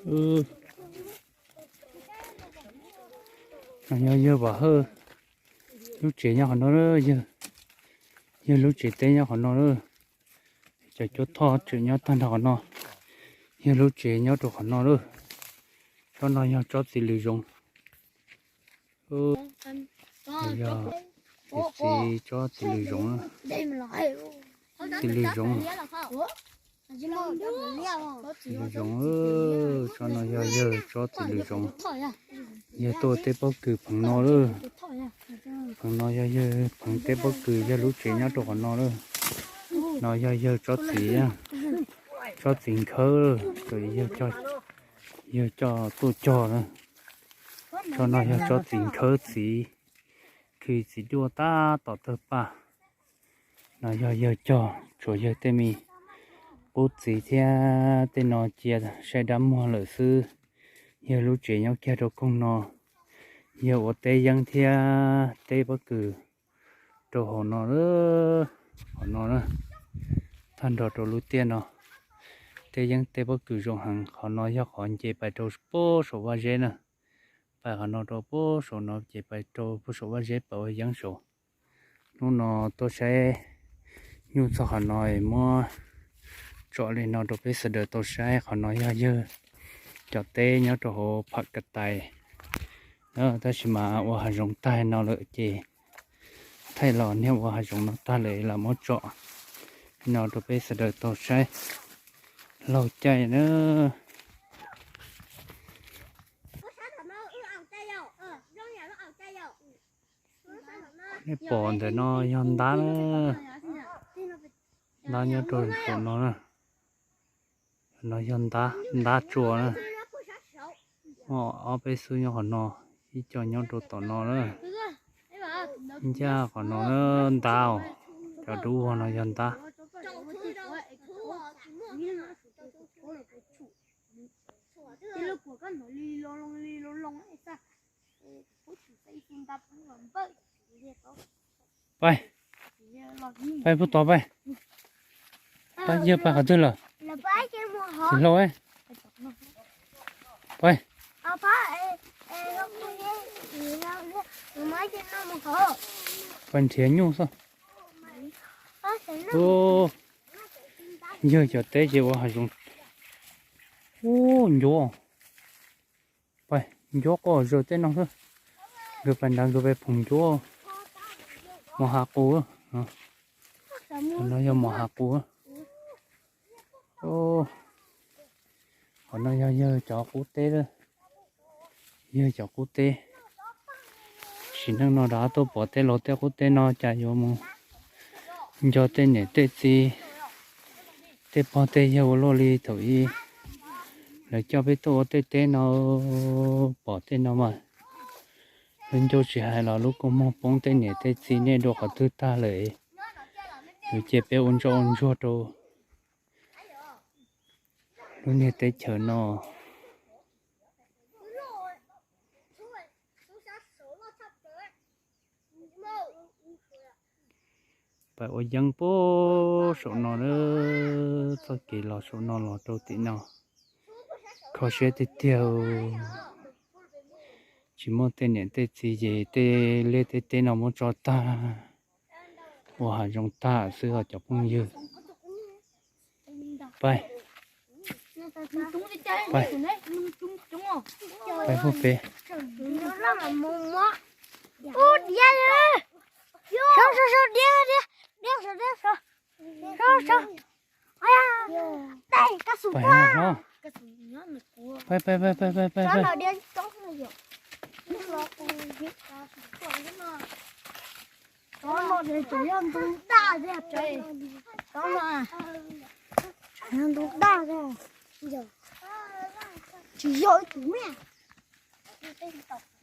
No yog yawg Vam Hawj lub tsev nyob qhov no, yawg lub tsev teb nyob qhov no lawm. Cov cuab thoj tseem nyob tag nrho qhov no, yawg lub tsev nyob rau qhov no lawm. Tsob no yog tsob txiv lws zoov. Yog txiv, tsob txiv lws zoov, txiv lws zoov, txiv lws zoov. Tsob no yog yawg tsob txiv lws zoov. Yawg tuaj teb pob kws pheev no lawm. Pheev no yog yawg pheev teb pob kws, yawg lub tsev nyob rau qhov no lawm. No yog yawg tsob txiv, tsob txiv nkhawb, yawg coj tuaj cog na. Tsob no yog tsob txiv nkhawb txiv, khw txiv duaj tab tom tawg paj. No yog yawg cog, tshuav yawg tej me qub txiv thiab tej no cia saib dab muag lawm xwb. Yawg lub tsev nyob kiag rau koog no, yawg ua teb yeeb thiab teb pob kws rau hauv no, hauv no na, tag nrho rau lub tiaj no. Teb yeeb teb pob kws zoo heev. Qhov no yog qhov nce pais rau puag saum vaj zeb na. Pais qhov no rau puag saum no ces pais rau puag saum vaj zeb pais ua yeeb saud. Hnub no tuaj saib nyuj txog qhov no es muab tsom li no rau peb sawv daws tau saib. Qhov no yog yawg cov teb nyob rau hauv Pham Ka Tais, tab sis mas ua hav zoov tag no lawm ces thaij los niag ua hav zoov no tag lawm los muab tsom no rau peb sawv daws tau saib laug caij na. Nej pom ntawm no yog ntab na, ntab nyob rau saum no na. No yog ntab, ntab tsua na. Muaj ob peb xub nyob qhov no, ib co nyob rau tom no na. Ncaj qhov no na, ntab os, cov dub vog no yog ntab. Pab, pab pub tod pab. Pab yawg pab qhov twg lawm? Tsis hlau. Pab, pab nrhiav nyuj xwb. Yawg cov teb ces ua hav zoov. Ub, ncuav. Pab, ncuav quaj zaws tej no xwb. Nkawd pais nrad nkawd pais phoom ncuav. Mos hav qus. No yog mos hav qus. Qhov no yog yawg cov qub teb, yawg cov qub teb. Sim neej no rov tuaj pom tej laus tej qub teb no cas yuav mus nco tej niam tej txiv, tej pog tej yawg ua luaj li thaum ub. Lawv coj peb tuaj ua tej teb no, pom tej no mas lub ncauj tsis hais los lub kua muag poob, tej niam tej txiv nyob dua qhov twg tag lawm. Yuav cia peb ua ntsoj ua ntsuag rau lub niag teb chaws no. Pais ua yeeb puag saum no na, txoj kev los saum no los rau tim no. Kho siab tiag tiag. Tsis muaj tej niam tej txiv ces tej liaj tej teb no muab tso tag, ua hav zoov tag xwb os cov phooj ywg. Pais, pais, pais puag pem. Pais, pais, pais, pais, pais, pais. Tsob no ces yog ntoo daj thiab, tsob no, yog ntoo daj thiab, tsis yog ib tug me,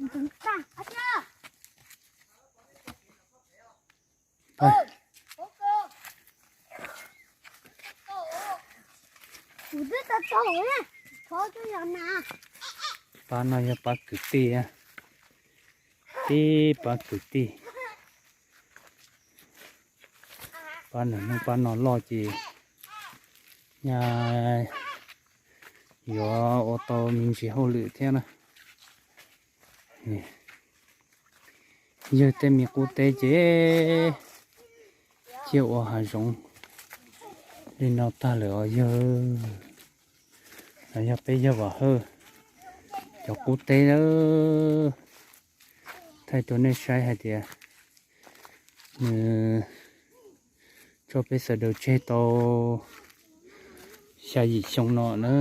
ntoo daj. Kuv twb tau tau na, thov cov yog na. Pab no yog pab kwv tij, tib pab kwv tij. Pab no, pab no loj ces nyaj yuav ua tau me ntsis hauj lwm thiab na. Yawg tej me qub teb ces ciaj ua hav zoov li no tag lawm os yawg. Yog peb yawg Vam Hawj cov qub teb na. Thaij rau nej saib hais tias nws tso peb sawv daws tseg tau xya yim xyoo no na.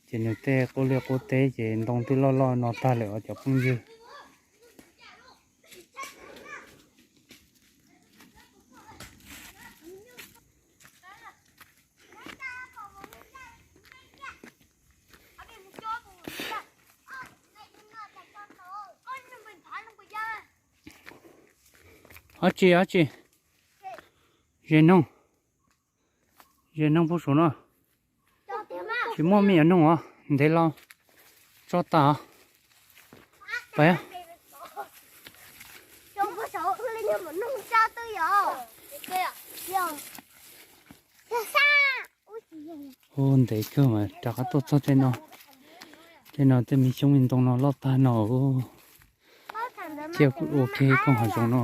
Ces nws tej qub liaj qub teb ces ntoo twb loj loj no tag lawm os cov phooj ywg. Ab tsi ab tsi, ze noog, ze noog puag saum no. Tsis muaj me nyuam noog os, ntev los tso tas os. Pais. Hu ntev kawg mas rov qab tuaj txog tej no. Tej no tej me xyoob me ntoo no loj tag no. Thiab ua kiag koog hav zoov no.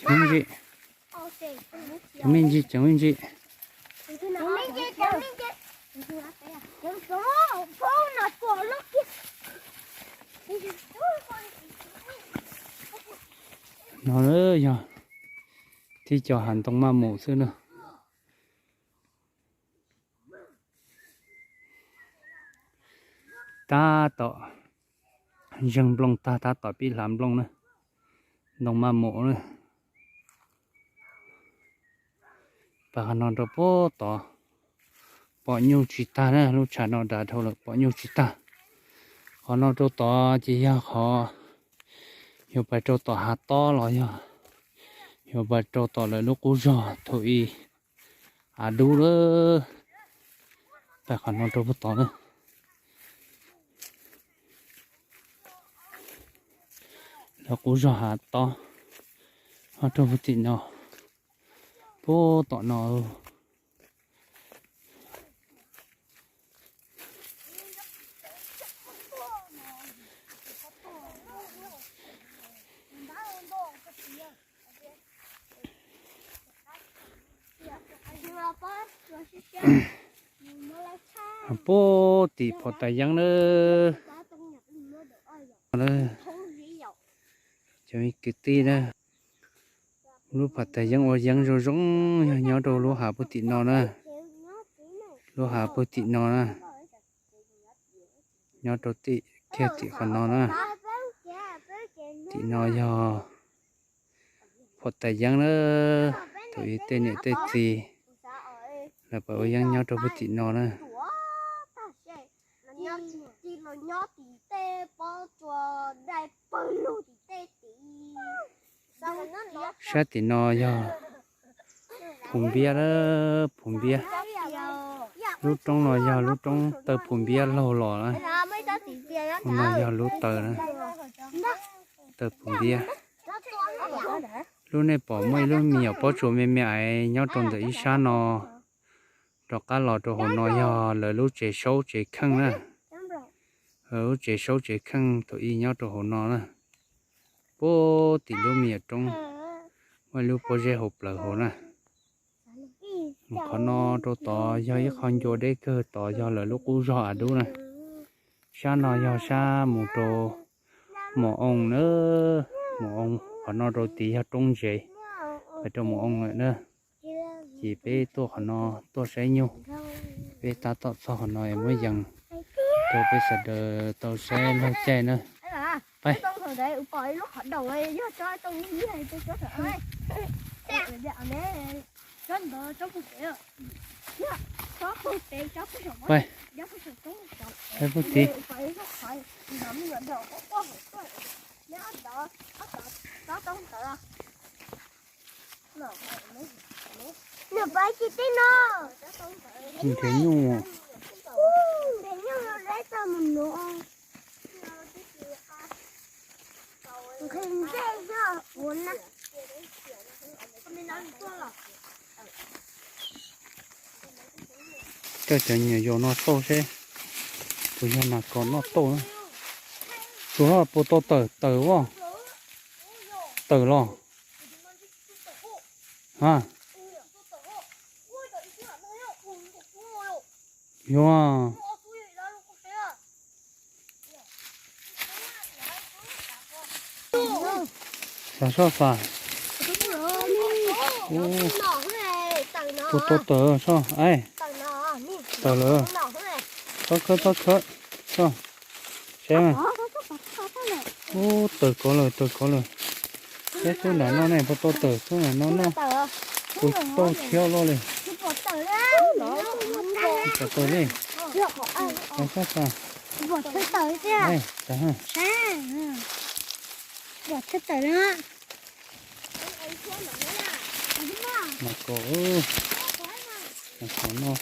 Tseem me ntsis, tseem me ntsis, tseem me ntsis. No yog tib co hav ntoo maj mus xwb na. Tab tom zeeg nplooj tag, tab tom pib hlav nplooj na. Ntoo maj mus na. Pais qhov no rau puag tod, pom nyuj tsis tag na, lub tshav no dav dhau lawm pom nyuj tsis tag. Qhov no rau tod ces yog qhov yuav pais rau tom hav tob los yog yuav pais rau tom lawv lub qub zog thaum ub av dub lawm. Pais qhov no rau puag tod na. Lawv qub zog hav tob, ho rau puag tim no, puag tom no. Puag tim Phom Tais Yeeb na. Cov kwv tij na, lub Phom Tais Yeeb ua yeeb zoo zoo yog nyob rau lub hav puag tim no na. Lub hav puag tim no na, nyob rau tim kiag tim qhov no na. Tim no yog Phom Tais Yeeb na. Thaum ub tej niam tej txiv lawv pais ua yeeb nyob rau puag tim no na. Sab tim no yog Phu Npiab, Phu Npiab. Lub roob no yog lub roob taw Phu Npiab laug los na. Ub no yog lub taw na, taw Phu Npiab. Lub nej pom muaj ib lub me nyuam pob tsuas me me ais nyob rau ntawm ib sab no. Rov qab los rau hauv no yog lawv lub tsev saub tsev kheej na. Lub tsev saub tsev kheej thaum ub nyob rau hauv no na. Puag tim lub me nyuam roob, muaj ib lub pob zeb hauv plawv hauv na. Qhov no rau tod yog ib qho ncua deb kawg, tod yog lawv lub qub zog av dub na. Sab no yog sab mus rau Mus Oo na, Mus Oo. Qhov no rau tid yog roob ntsev, pais rau Mus Oo lawm na. Ces peb tuaj qhov no tuaj saib nyuj, peb tab tom txog qhov no es muab yees rau peb sawv daws tau saib laug caij na. Peb Ntawd pom ib lub qhov daus yog tsob tau ib yam tsob thaum ub. Tsob ntawd tsob puag pem, yog tsob puag pem tsob puag saum, yog puag saum tsob saum. Peb puag tid. Pom ib lub qhov ntawd me nyuam daus quaj quaj hauv tuaj. Nyob tod, tod tsob tau ntawd. Nws pais tsis tij no. Nrhiav nyuj. Nrhiav nyuj no deb tau mus nuv. Nqhis ntsej zog ua na. Coj cov nyuam yaus no tauj seb puas yog nas kos noj tauj na. Tsuas puas tau tawm, tawm os. Tawm los. Ha. Yog. Xav soj xav. Puas tau tawm soj, aib. Tawm lawm. Txhob khawb, txhob khawb. Soj. Saib mas. Ub, tawm kov lawm, tawm kov lawm. Saib xub nram no ne, puas tau tawm xub nram no noj. Tus tau thiab loj li. Tsis pom tawm li. Xav soj xav. Nas kos, nas kos noj.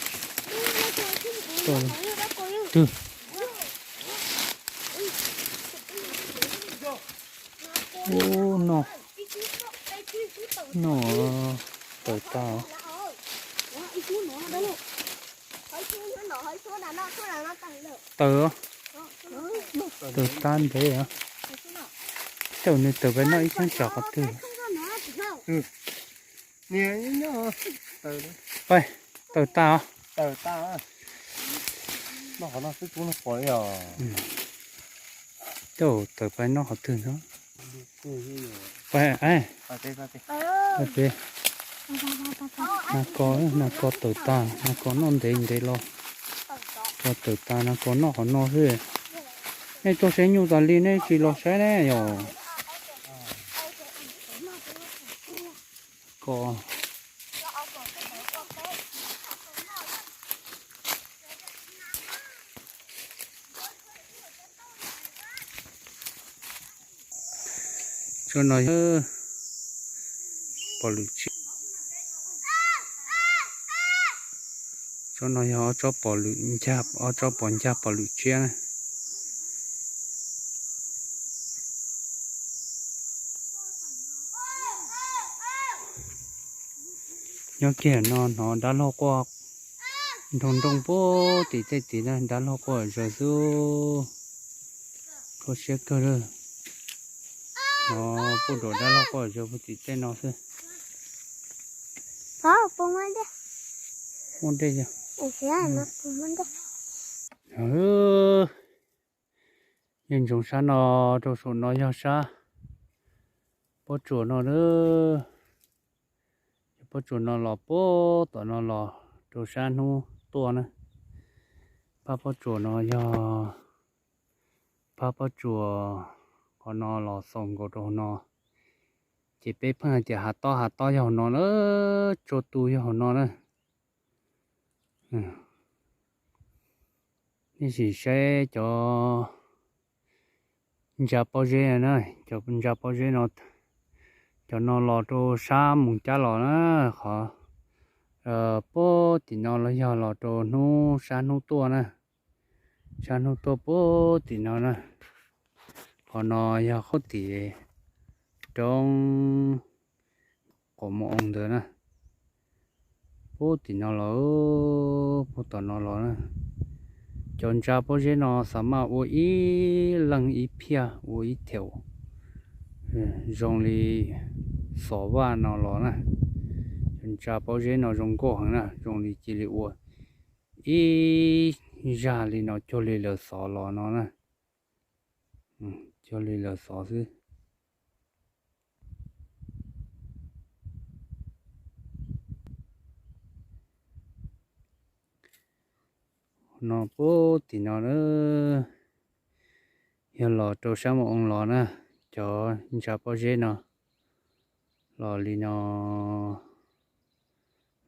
Twg. Ub, noj, noj tawm tag. Tawm, tawm tag ntev. Tej zaum nws tawm pais noj ib cheeb tsam qhov twg. Pais, tawm tag os. Tej zaum tawm pais noj qhov twg no. Pais, nas kos, nas kos tawm tag, nas kos noj ntev ntev los. Kos tawm tag, nas kos noj qhov no xwb. Nej tuaj saib nyuj tas li nej tsis los saib ne yom. Kos. Tsob no yog pom lwm tsiab. Tsob no yog ob tsob pom lwm ncaj, ob tsob pom ncaj pom lwm tsiab na. Nyob kiag no hnov dab laug quaj nroo nroo puag tim tej tid na, dab laug quaj zom zaws xwb. Kho siab kawg li. Hnov puag nram dab laug quaj zom zaws puag tim tej no xwb. Muaj dej. Yeej ntsoov sab no rau saum no yog sab pob tsuas no na. Cov pob tsuas no los puag tom no los rau sab hnub tuaj na. Phab pob tsuas no yog phab pob tsuas, qhov no los xaus nkaus rau hauv no. Ces peb pheej hais tias hav tob hav tob yog hauv no na, tsua tu yog hauv no na. Nej sim saib cov ntsa pob zeb na, cov ntsa pob zeb no, cov no los rau sab mus cab los na, qhov puag tim no los yog los rau hnub sab hnub tuaj na, sab hnub tuaj puag tim no na. Qhov no yog qhov tim roob Qos Moo Oo ntawd na. Puag tim no los, puag tom no los na. Cov ntsa pob zeb no xav mas ua ib leeg ib phiaj ua ib theem zoo li xov vaj no los na. Cov ntsa pob zeb no zoo nkauj heev na, zoo li cia li ua ib zaj li no cuag li lawv xov los no na. Cuag li lawv xov xwb. No puag tim no na, yog los rau sab Moo Oo los na. cov ntsa pob zeb no los li no,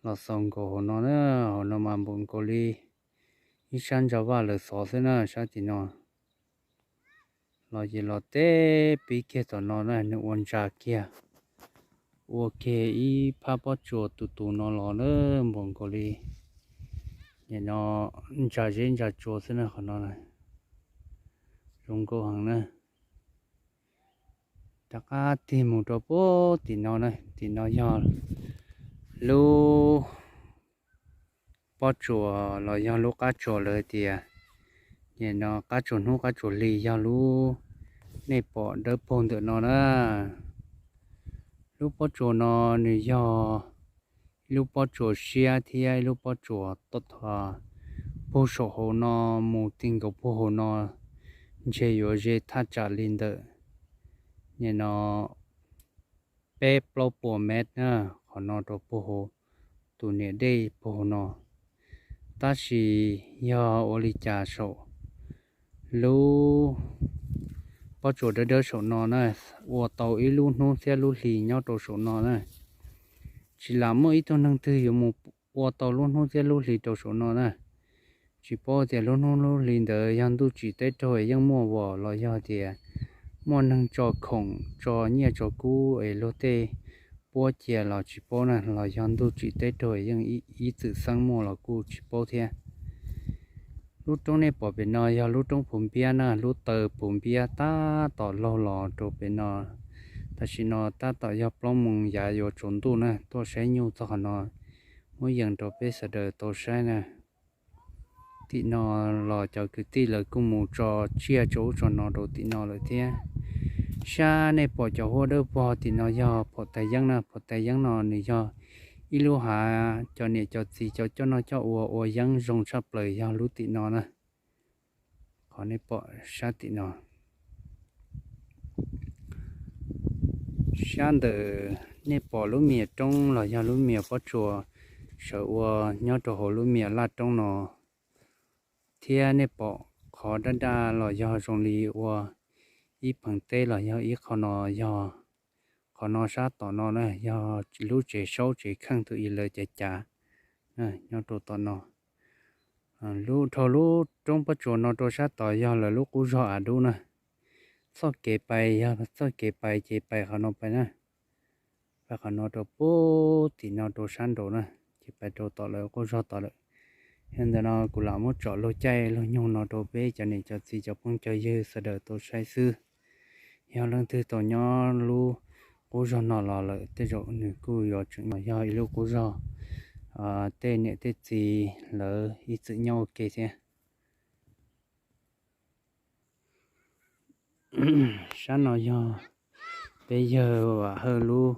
los xaus nkaus hauv no na. Hauv no mas npaum nkaus li ib sab ntsa vaj lawv xov xwb na, sab tim no. Los ces los teb pib kiag tom no na, nws ua ntsa kiag, ua kiag ib phab pob tsuas tus tus no los na, npaum nkaus li nim no ntsa zeb ntsa tsua xwb na, qhov no zoo nkauj heev na. Rov qab tig mus rau puag tim no na, tim no yog lub pob tsuas los yog lub qab tsuas lawv tias, nim no qab tsuas hnub qab tsuas hli yog lub nej pom dawb paug ntawm no na. Lub pob tsuas no nws yog ib lub pob tsuas siab thiab ib lub pob tsuas puag saum hauv no mus ti nkaus puag hauv no, ntshe yuav ze thaj tsam li ntawm nim no peb plaub puas mev na, qhov no rau puag hauv tus niam dej puag hauv no. Tab sis yog ua li cas saum lub pob tsuas dawb dawb saum no na, ua tau ib lub hnub thiab lub hli nyob rau saum no na. Tsis lam muaj ib tug neeg twg yuav mus ua tau lub hnub thiab lub hli rau saum no na. Tsis paub tias lub hnub lub hli ntawd yog ntuj tsim teb raug es yeej muaj vom los yog tias muaj neeg tso khoom tso nyiaj tso kub es luag tej puab cia los tsis paub na, los yog ntuj tsim teb raug es yeej ib txwm xeeb muaj los kuj tsis paub thiab. Lub roob nej pom pem no yog lub roob Phuv Npiab na, lub taw Phuv Npiab tab tom laug los rau pem no. Tam sim no tab tom yog plaub moos yav yuav tsaus ntuj na, tuaj saib nyuj txog qhov no muab yees rau peb sawv daws tau saib na. Tim no los cov kwv tij lawv kuj mus tso tsiaj tso ub tso no rau tim no lawm thiab. Sab nej pom cov huab dawb vog tim no yog phom tais yeeb na, phom tais yeeb no nws yog ib lub hav cov niam cov txiv cov coj noj coj ua ua yeeb zoo tshaj plaws yog lub tim no na. Qhov nej pom sab tim no, sab ntawm nej pom lub mias roob los yog lub mias pob tsuas sawv ua nyob rau hauv lub mias laj roob no, thiab nej pom qhov daj daj los yog zoo li ua ib pheev teb los yog ib qho no yog, qhov no sab tom no na yog lub tsev saub tsev kheej tus ib lawv cav cav nyob rau tom no. Lub dhau lub roob pob tsuas no rau sab tod yog lawv lub qub zog av dub na. Txoj kev pais yog txoj kev pais ces pais qhov no pais na, pais qhov no rau puag tim no rau sab nraud na, ces pais rau tom lawv qub zog tod lawm. Yog ntawm no kuv lam muab tsom lub caij lub nyoog no rau peb cov niam cov txiv cov phooj cov ywg sawv daws tau saib xwb. Yog leej twg tau nyob lub qub zog no los lawm tej zaum nws kuj yuav tseem yog ib lub qub zog tej niam tej txiv lawv ib txwm nyob ua ke thiab. Sab no yog peb yawg Vam Hawj lub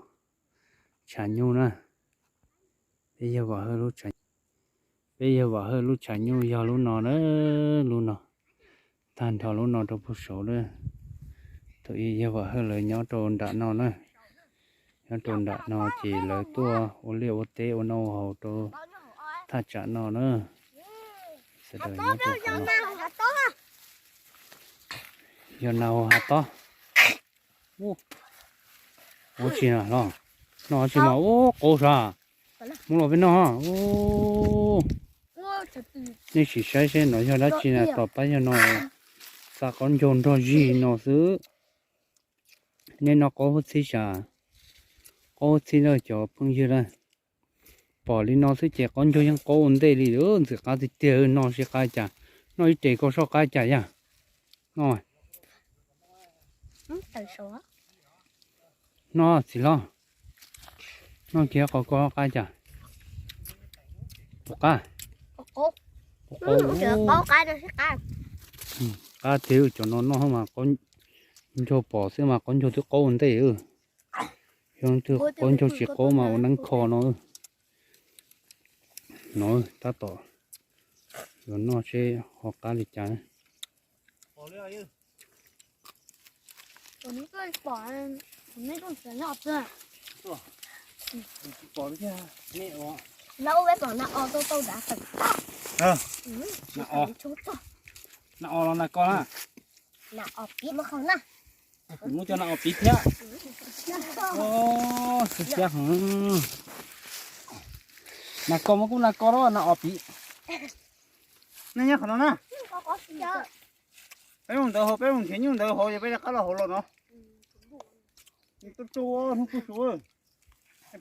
tshav nyuj na, peb yawg Vam Hawj lub tshav, peb yawg Vam Hawj lub tshav nyuj yog lub no na, lub no, tag nrho lub no rau puag saud na. Thaum ub yawg Vam Hawj lawv nyob rau nram no na, nyob rau nram no ces lawv tuaj ua liaj ua teb ua noj ua haus rau thaj tsam no na. Sawv daws nyob rau, yog nas haus hav tob. Ua tsi na los, noj tsi mas ua qauv sav, muab los peb noj. Nej sim saib seb no yog dab tsi na, tom pab yog no, xa qaub ncaug nrog zig no xwb. Nej noj qaub hub txhib sav, qaub hub txhib na cov phooj ywg na. Pom li no xwb ces qaub ncaug yeej qaub ua ntej li, ntxim qab tiag tiag, noj sib qab cas, noj ib res koj soj qab cas yag. Noj, noj txiv hlob, noj kiag qhov koj qab cas. Puas qab? Qab tiag, cov no noj mas qaub ncaug pom xwb mas qaub ncaug twb qaub ua ntej. Yog leej twg qaub ncaug tsis qaub mas ua neeb kho no. No tab tom yuav noj seb ho qab li cas. Kuv muab cov no ob pib thiab. Xwb thiab. Nas kos muab kuv nas kos los nas ob pib. Nej nyob qhov no na. Peb mus ntawd hauv, peb mus nrhiav nyuj ntawd hauv, peb rov qab los hauv los no. Tuaj tsuj hnub kuj su.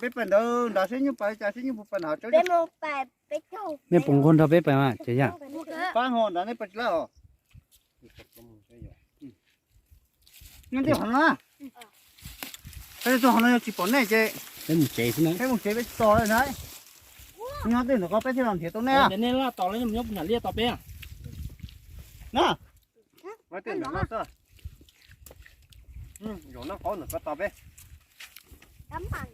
Peb pais ntawd nrad seb nyuj pais cas, seb nyuj puas pais nrad. Nej puas nquag nrog peb pais mas ces yam. Pab ho nrad nej pais tsis lawm os. Nyob tej qhov no, peb tuaj qhov no yog tsis pom nej ces peb mus tsev xwb na, peb mus tsev peb tsis tos lawm na. Nyob tej ntawm ko peb thiaj los nrhiav tau nej. Nej laj tos los nyob puag nram liaj tos peb na. Zaum no qaub ntawm ko tos peb.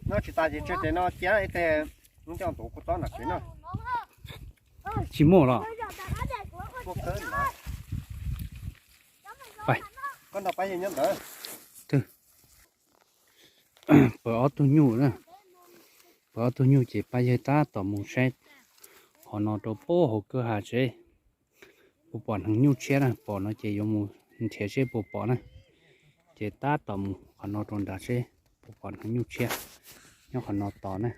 No tsis tas ces tseg tes no cia ib teg, coj ntuv kuv tsob nram kev no. Tsis muaj los. Koj nrog pab yawg nyob ntawd. Pawg ob tug nyuj na, pawg ob tug nyuj ces pab yawg tab tom mus saib qhov no rau pem hauv kwj ha seb puas pom hneev nyuj tshiab na, pom no ces yuav mus nrhiav seb puas pom na. Ces tab tom mus qhov no rau nrad seb puas pom hneev nyuj tshiab nyob qhov no tos na.